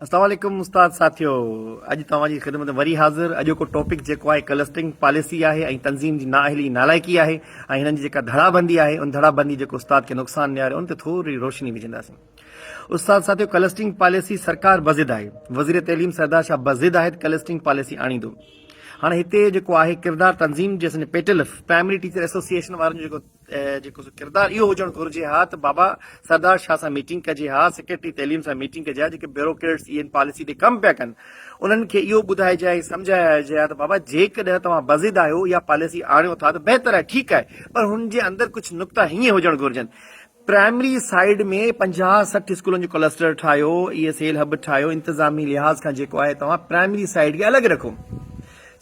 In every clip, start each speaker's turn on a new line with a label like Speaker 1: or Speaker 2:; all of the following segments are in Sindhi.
Speaker 1: اسلام عليڪم استاد ساٿيو اڄ توهان جي خدمت ۾ وري حاضر اڄوڪو ٽاپڪ جيڪو آهي ڪلسٽرنگ پاليسي آهي ۽ تنظيم جي نااهلي نالائقي آهي ۽ هنن جي جيڪا ڌڙابندي آهي ان ڌڙابندي جيڪو استاد کي نقصان ڏياري ان تي ٿوري روشني وجهنداسين استاد ساٿيو ڪلسٽرنگ پاليسي سرڪار بضد آهي وزير تعليم سردار شاهه بضد آهي ته ڪلسٽرنگ پاليسي آڻيندو هاڻي هتي جيڪو آهي ڪردار تنظيم جي پيٽلف پرائمري ٽيچر ايسوسيئيشن وارن جو جيڪو جيڪو سو ڪردار اهو هجڻ گهرجي ها ته بابا سردار شاهه سان ميٽنگ ڪجي ها، سيڪريٽري تعليم سان ميٽنگ ڪجي ها، جيڪي بيوروڪريٽس اهي پاليسي تي ڪم پيا ڪن انهن کي اهو ٻڌائجي ها ۽ سمجهائجي ها ته بابا جيڪڏهن توهان بضد آهيو اها پاليسي آڻيو ٿا ته بهتر آهي ٺيڪ آهي پر هن جي اندر ڪجهه نقطا هيئن هجڻ گهرجن پرائمري سائيڊ ۾ 50 60 اسڪولن جو ڪلسٽر ٺاهيو اي ايس ايل هب ٺاهيو انتظامي لحاظ کان جيڪو آهي توهان پرائمري سائيڊ کي الڳ رکو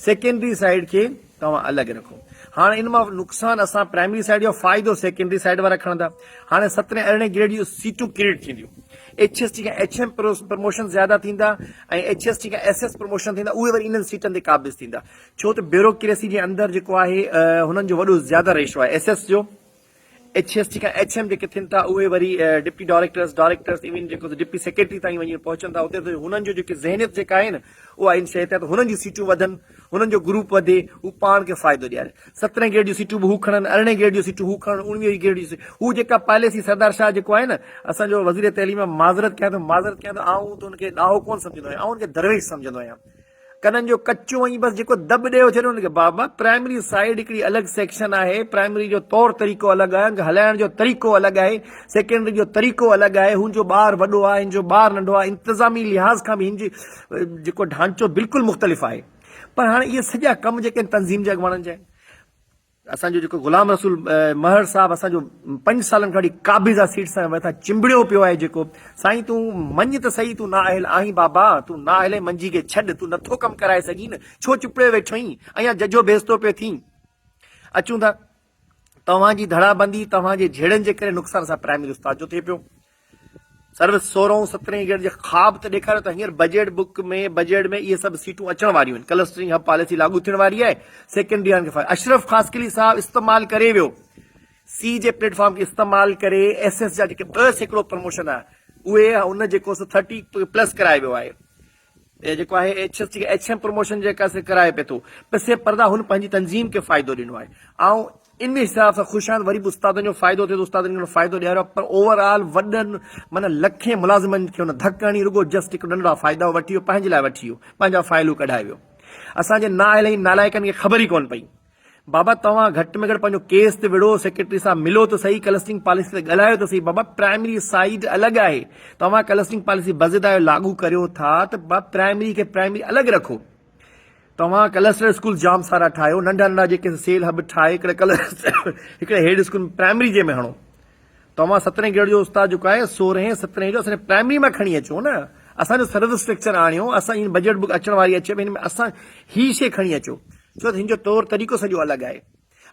Speaker 1: سيڪنڊري سائيڊ کي توهان الڳ رکو. هاڻ ان مان نقصان اسان پرائمري سائيڊ جو فائدو سيڪنڊري سائيڊ وارا کڻندا. هاڻي سترهين ارڙهين گريڊ جون سيٽون ڪريئيٽ ٿينديون. ايڇ ايس ٽي کان ايڇ ايم پروموشن زياده ٿيندا ۽ ايڇ ايس ٽي کان ايس ايس پروموشن ٿيندا اهي وري انهن سيٽن تي قابض ٿيندا. ڇو ته بيوروڪريسي جي اندر جيڪو آهي هنن جو وڏو زياده ريشو آهي ايس ايس جو. ايڇ ايس ٽي کان ايڇ ايم جيڪي ٿين ٿا اهي وري ڊپٽي ڊائريڪٽرس، ڊائريڪٽرس ايون جيڪو ڊپٽي سيڪريٽري تائين وڃي پهچن ٿا اتي ته هنن جو جيڪي ذهنيت جيڪا آهي نه اها ان شيء تي آهي ته هنن جون سيٽون وڌن هنن جو گروپ وڌي هو پاڻ کي فائدو ڏيارين سترهين گريڊ جون سيٽون به هو کڻن ارڙهين گريڊ جون سيٽون هو کڻن اڻويهين گريڊ جون هو جيڪا پاليسي سردار شاهه جيڪو آهي نه اسان جو وزير تعليم معذرت ڪيان ٿو معذرت ڪيان ٿو آئون ته ان کي ڏاهو ڪونه سمجهندو آهيان آئون ان کي درويش سمجهندو آهيان ڪنن جو ڪچو ۽ بس جيڪو دٻ ڏيو ڇڏيو ان کي بابا پرائمري سائيڊ هڪڙي الڳ سيڪشن آهي پرائمري جو طور طريقو الڳ آهي ان کي هلائڻ جو طريقو الڳ آهي سيڪنڊري جو طريقو الڳ آهي هن جو ٻار وڏو آهي هن جو ٻار ننڍو آهي انتظامي لحاظ کان به هن جي جيڪو ڍانچو بلڪل مختلف آهي پر هاڻي اهي سڄا ڪم جيڪي آهن تنظيم جي اڳواڻن جا آهن اسان جو جيڪو غلام رسول مهر صاحب اسان جو پنج سالن کان وٺي قابض آ سيٽ سان مٿان چنبڙيو پيو آهي جيڪو سائين تون مڃ ته سهي تون نااهل آهين بابا تون نااهل آهين منجي کي ڇڏ تون نٿو ڪم ڪرائي سگهين نه ڇو چپڙيو ويٺو آهين اڃا ججهو بيستو پيو ٿين اچون ٿا توهان جي ڌڙابندي توهان جي جهيڙن جي ڪري نقصان اسان پرائمري استاد جو ٿئي پيو سروس سورهون سترهين گريڊ جي خواب ته ڏيکاريو ته هينئر بجيٽ بڪ ۾ بجيٽ ۾ اهي سڀ سيٽون اچڻ واريون آهن ڪلسٽرنگ هب پاليسي لاڳو ٿيڻ واري آهي سيڪنڊري وارن کي فائدو اشرف خاصخيلي صاحب استعمال ڪري ويو سي جي پليٽ فارم کي استعمال ڪري ايس ايس جا جيڪي 2% پروموشن آهي اهي ان جيڪو سو 30 پلس ڪرائي ويو آهي اي جيڪو آهي H S T H M promotion جيڪا سي ڪرائي پئي ٿو پسي پردا هن پنهنجي تنظيم کي فائدو ڏنو آهي آئون ان حساب سان خوش آهيان وري به استادن جو فائدو ٿئي ٿو استادن کي فائدو ڏياريو پر اوور آل وڏن معنی لکين ملازمن کي هن ڌڪ هڻي رڳو جسٽ هڪ ننڍڙا فائدا وٺي ويو پنهنجي لاء وٺي ويو پنهنجا فائلون ڪڍائي ويو اسان جي نااهل ۽ نالائقن کي خبر ئي ڪونه پئي بابا توهان گهٽ ۾ گهٽ پنهنجو ڪيس ته وڙهو، سيڪريٽري سان ملو ته سهي، ڪلسٽرنگ پاليسي تي ڳالهايو ته سهي، بابا پرائمري سائيڊ الڳ آهي، توهان ڪلسٽرنگ پاليسي بضد آهيو لاڳو ڪريو ٿا ته بابا پرائمري کي پرائمري الڳ رکو، توهان ڪلسٽر اسڪول جام سارا ٺاهيو، ننڍا ننڍا جيڪي سيل هب ٺاهي هڪڙي ڪلسٽر هڪڙي هيڊ اسڪول پرائمري جي ۾ هڻو، توهان سترهين گريڊ جو استاد جيڪو آهي سورهين سترهين جو اسان جي پرائمري مان کڻي اچو نه اسان جو سروس اسٽرڪچر آڻيو اسان هن بجيٽ بڪ اچڻ واري اچي هن ۾ اسان هي شي کڻي اچو ڇو ته هن جو طور طريقو سڄو الڳ آهي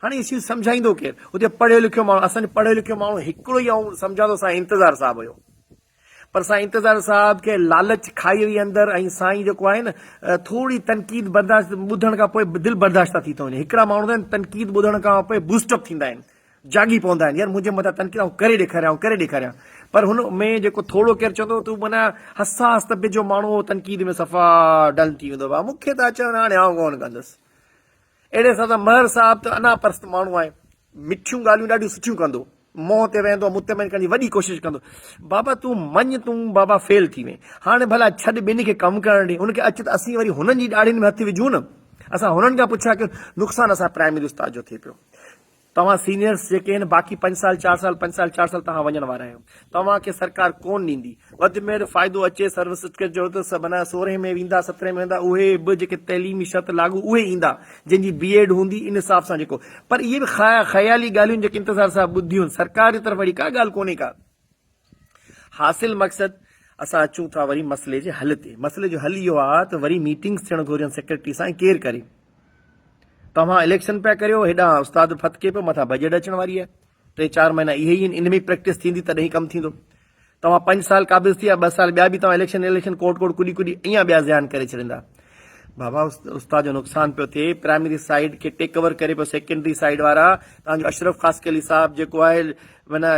Speaker 1: هاڻي هي شي سمجهائيندو ڪير هتي پڙهيو لکيو ماڻهو اسان جو پڙهيو لکيو ماڻهو هڪڙو ئي آئون سمجهان ٿو سائين انتظار صاحب هيو پر سائين انتظار صاحب کي لالچ کائي وئي اندر ۽ سائين جيڪو آهي نه ٿوري تنقيد برداشت ٻڌڻ کان پوء دل برداشته ٿي ٿو وڃي هڪڙا ماڻهو آهن تنقيد ٻڌڻ کان پوء بوسٽ اپ ٿيندا آهن جاڳي پوندا آهن يار منهنجي مٿان تنقيد آئون ڪري ڏيکاريان آئون ڪري ڏيکاريان پر هن ۾ جيڪو ٿورو ڪير چوندو تون معنيٰ حساس طبيعت جو ماڻهو تنقيد ۾ صفا ڊل ٿي ويندو مون کي ته اچڻ هاڻي آئون ڪونه ڪندس اهڙي حساب سان مهر صاحب ته انا پرست ماڻهو آهي. مٺيون ڳالهيون ڏاڍيون سٺيون ڪندو. منهن تي ويهندو مطمئن ڪرڻ جي وڏي ڪوشش ڪندو. بابا تون مڃ تون بابا فيل ٿي وئين. هاڻي ڀلا ڇڏ ٻن کي ڪم ڪرڻ ڏي. ان کي اچ ته اسين وري هنن جي ڏاڙهين ۾ هٿ وجهون نه. اسان هنن کان پڇا ڪيون. نقصان اسان پرائمري استاد جو ٿئي پيو. توهان سينيئرس جيڪي آهن باقي پنج سال چار سال پنج سال چار سال توهان وڃڻ وارا آهيو توهان کي سرڪار ڪون ڏيندي وڌ ۾ وڌ فائدو اچي سروس سرٽيفڪيٽ جو ته معنيٰ سورهين ۾ ويندا سترهين ۾ ويندا اهي به جيڪي تعليمي شرط لاڳو اهي ايندا جن جي بي ايڊ هوندي ان حساب سان جيڪو پر اهي به خيالي ڳالهيون جيڪي انتظار صاحب ٻڌيون سرڪار جي طرف اهڙي ڪا ڳالهه ڪونهي ڪا حاصل مقصد اسان اچون ٿا وري مسئلي جي حل تي مسئلي جو حل اهو آهي ته وري ميٽنگس ٿيڻ گهرجن سيڪريٽري سان ڪير ڪري توهان اليڪشن پيا ڪريو هيڏانهن استاد ڦٿڪي پيو مٿان بجيٽ اچڻ واري آهي ٽي چار مهينا اهي ئي آهن ان ۾ پريڪٽس ٿيندي تڏهن ئي ڪم ٿيندو توهان پنج سال قابض ٿي ويا ٻه سال ٻيا به توهان اليڪشن اليڪشن ڪوٽ ڪوٽ ڪڏي ڪڏي اڃا ٻيا زيان ڪري ڇڏيندا. بابا استاد جو نقصان پيو ٿئي پرائمري سائيڊ کي ٽيڪ اوور ڪري پيو سيڪنڊري سائيڊ وارا تان جو اشرف خاصخيلي صاحب جيڪو آهي معنيٰ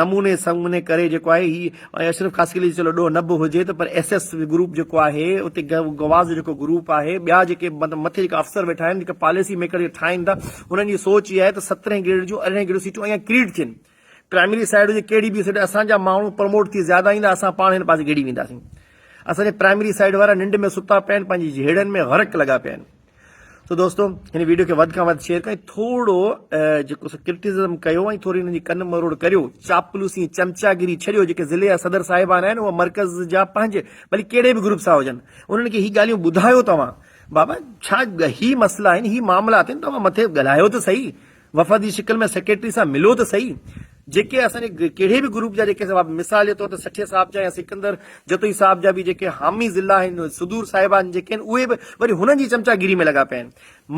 Speaker 1: نموني سموني ڪري جيڪو آهي هي ۽ اشرف خاصخيلي چلو ڏوهه نه به هجي ته پر ايس ايس گروپ جيڪو آهي اتي گواز جو جيڪو گروپ آهي ٻيا جيڪي مطلب مٿي جيڪا افسر ويٺا آهن جيڪا پاليسي ميڪر جيڪي ٺاهين ٿا انهن جي سوچ اها آهي ته سترهين گريڊ جون ارڙهين گريڊ سيٽون اڃا ڪريٽ ٿين پرائمري سائيڊ هجي ڪهڙي به سائيڊ اسان جا ماڻهو پروموٽ ٿي زياده ايندا اسان پاڻ هن پاسي گهڙي وينداسين اسان جي پرائمري سائيڊ وارا ننڊ ۾ ستا پيا آهن پنهنجي جهيڙن ۾ غرق لڳا پيا آهن سو دوستو هن ويڊيو کي وڌ کان وڌ شيئر ڪيو ٿورو جيڪو سو ڪرٽيسزم ڪيو ۽ ٿوري هنن جي ڪن مروڙ ڪريو چاپلوسي ۽ چمچاگيري ڇڏيو جيڪي ضلعي جا صدر صاحبان آهن اهي مرڪز جا پنهنجي ڀلي ڪهڙي به گروپ سان هجن انهن کي هي ڳالهيون ٻڌايو توهان بابا ڇا هي مسئلا آهن هي معاملات آهن توهان مٿي ڳالهايو ته صحيح وفد جي شڪل ۾ سيڪريٽري سان ملو ته سهي. جيڪي اسان جي ڪهڙي به گروپ جا جيڪي مثال جي طور تي سٺي صاحب جا يا سڪندر جتوئي صاحب جا به جيڪي حامي ضلع آهن صدور صاحبان جيڪي آهن اهي به وري هنن جي چمچا گيري ۾ لڳا پيا آهن.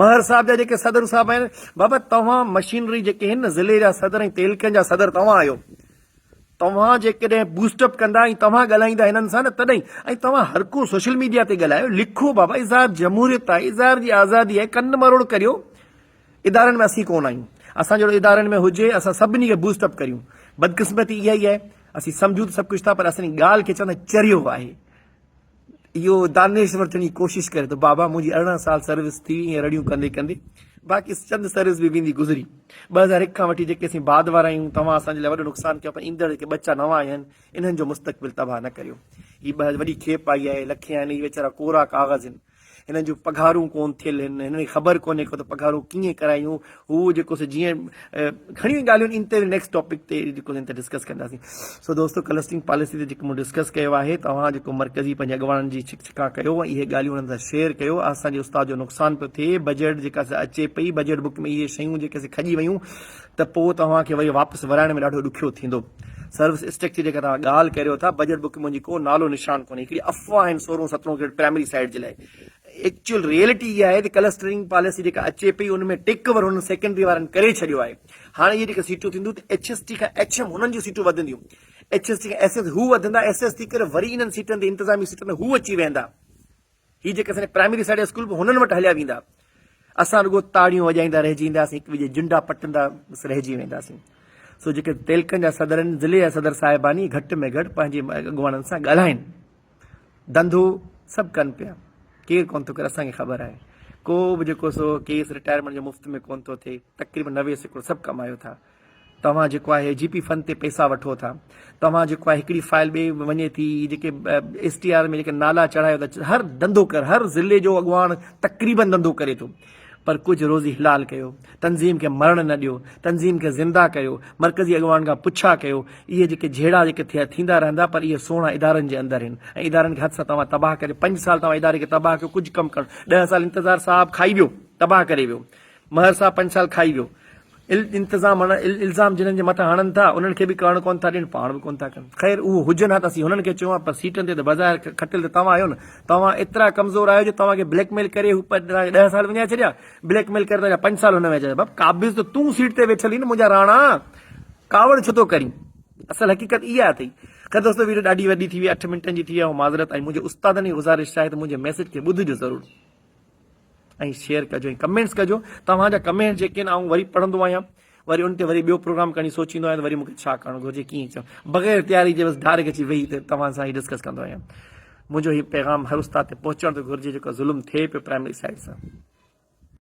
Speaker 1: مهر صاحب جا جيڪي صدر صاحب آهن بابا توهان مشينري جيڪي آهن نه ضلعي جا صدر ۽ تعلقن جا صدر توهان آهيو توهان جيڪڏهن بوسٽ اپ ڪندا ۽ توهان ڳالهائيندا هنن سان نه تڏهن ۽ توهان هر ڪو سوشل ميڊيا تي ڳالهايو لکو بابا اظهار جمهوريت آهي اظهار جي آزادي آهي ڪن مروڙ ڪريو ادارن ۾ اسين ڪونه آهيون. اسان جهڙو ادارن ۾ هجي اسان سڀني کي بوسٽ اپ ڪريون. بدقسمتي اها ئي آهي اسين سمجهون ته سڀ ڪجهه ٿا پر اسان جي ڳالهه کي چوندا چريو آهي. اهو دانشور ٿيڻ جي ڪوشش ڪري ٿو بابا منهنجي 18 سال سروس ٿي ائين رڙيون ڪندي ڪندي باقي چند سروس به ويندي گذري. 2001 کان وٺي جيڪي اسين بعد وارا آهيون توهان اسان جي لاء وڏو نقصان ڪيو پر ايندڙ جيڪي ٻچا نوان آيا آهن انهن جو مستقبل تباهه نه ڪريو. هي وڏي کيپ آئي آهي لکين آهن هي ويچارا ڪورا ڪاغذ آهن. هنن جون پگهارون ڪون ٿيل هن، هنن کي خبر ڪونهي ڪو ته پگهارون ڪيئن ڪرايون، هو جيڪو سو جيئن گهڻيون ڳالهيون ان تي نيڪسٽ ٽاپڪ تي جيڪو ان تي ڊسڪس ڪنداسين. سو دوستو ڪلسٽرنگ پاليسي تي جيڪو مون ڊسڪس ڪيو آهي توهان جيڪو مرڪزي پنهنجي اڳواڻن جي ڇڪ ڇڪان ڪيو ۽ اهي ڳالهيون انهن سان شيئر ڪيو اسان جي استاد جو نقصان پيو ٿئي بجيٽ جيڪا سا اچي پئي بجيٽ بڪ ۾ اهي شيون جيڪي سي کڄي ويون ته پوء توهان کي وري واپس ورائڻ ۾ ڏاڍو ڏکيو ٿيندو. سروس اسٽرڪچر جيڪا توهان ڳالهه ڪريو ٿا بجيٽ بڪ ۾ منهنجي ڪو نالو نشان ڪونهي هڪڙي افواهه آهن سورهون سترهون گريڊ پرائمري سائيڊ جي لاء ايڪچوئل ريئلٽي اها آهي ته ڪلسٽرنگ پاليسي جيڪا اچي پئي ان ۾ ٽيڪ اوور هنن سيڪنڊري وارن ڪري ڇڏيو آهي هاڻي اهي جيڪي سيٽون ٿينديون ته ايڇ ايس ٽي کان ايڇ ايم هنن جون سيٽون وڌنديون ايڇ ايس ٽي کان ايس ايس هو وڌندا ايس ايس ٿي ڪري وري انهن سيٽن تي انتظامي سيٽن تي هو اچي ويهندا هي جيڪي اسان جي پرائمري سائيڊ جا اسڪول به هنن وٽ هليا ويندا. اسان رڳو تاڙيون وڄائيندا رهجي وينداسين، هڪ ٻئي جي جنڊا پٽندا بس رهجي وينداسين. سو جيڪي تعلقن جا صدر آهن، ضلعي جا صدر صاحبان اهي گهٽ ۾ گهٽ پنهنجي اڳواڻن سان ڳالهائين. ڌنڌو سڀ ڪن پيا، ڪير ڪونه ٿو ڪري اسان کي خبر آهي. ڪو به جيڪو سو ڪيس رٽائرمينٽ جو مفت ۾ ڪونه ٿو ٿئي، تقريبن 90% سڀ ڪمايو ٿا. توهان جيڪو آهي جي پي فن تي پئسا وٺو ٿا توهان جيڪو آهي هڪڙي فائل ٻي وڃي ٿي جيڪي ايس ٽي آر ۾ جيڪي نالا چڙهايو ٿا هر ڌنڌو ڪر هر ضلعي جو اڳواڻ تقريبن ڌنڌو ڪري ٿو پر ڪجهه روزي حلال ڪيو تنظيم کي مرڻ نه ڏيو تنظيم کي زنده ڪيو مرڪزي اڳواڻ کان پڇا ڪيو اهي جيڪي جهيڙا جيڪي ٿيا ٿيندا رهندا پر اهي سهڻا ادارن جي اندر آهن ۽ ادارن کي هٿ سان توهان تباهه ڪري پنج سال توهان اداري کي تباهه ڪيو ڪجهه ڪم ڪرڻ ڏهه سال انتظار صاحب کائي ويو تباهه ڪري ويو مهر صاحب پنج سال کائي ويو انتظام هڻ الزام جنھن جي مٿان هڻن ٿا انھن کي به ڪرڻ ڪونه ٿا ڏين پاڻ به ڪونه ٿا ڪن خير اهو هجن ها ته اسين هنن کي چئون ها پر سيٽن تي ته بظاهر کٽيل ته توهان آهيو نه توهان ايترا ڪمزور آهيو جو توهان کي بليڪ ميل ڪري هو ڏهه سال وڃائي ڇڏيا بليڪ ميل ڪري توهان جا پنج سال هن وڃائي ڇڏيا بابا قابض ته تون سيٽ تي ويٺل آهين نه منهنجا راڻا ڪاوڙ ڇو ٿو ڪرين اصل حقيقت اها اٿئي خير دوستو ويڊيو ڏاڍي وڏي ٿي وئي اٺ منٽن جي ٿي وئي آهي معذرت ۽ منهنجي استادن کي گذارش آهي ته منهنجي ميسج کي ٻڌجو ضرور ۽ شيئر ڪجو ۽ ڪمينٽس ڪجو توهان جا ڪمينٽس جيڪي آهن آئون وري پڙهندو آهيان وري ان تي وري ٻيو پروگرام ڪرڻ جي سوچيندو آهيان ته وري مونکي ڇا ڪرڻ گهرجي ڪيئن چوان بغير تياري جي بس ڊائريڪٽ اچي ويهي ته توهان سان هي ڊسڪس ڪندو آهيان منهنجو هي پيغام هر استاد تي پهچڻ ته گهرجي جيڪو ظلم ٿئي پيو پرائمري سائيڊ سان.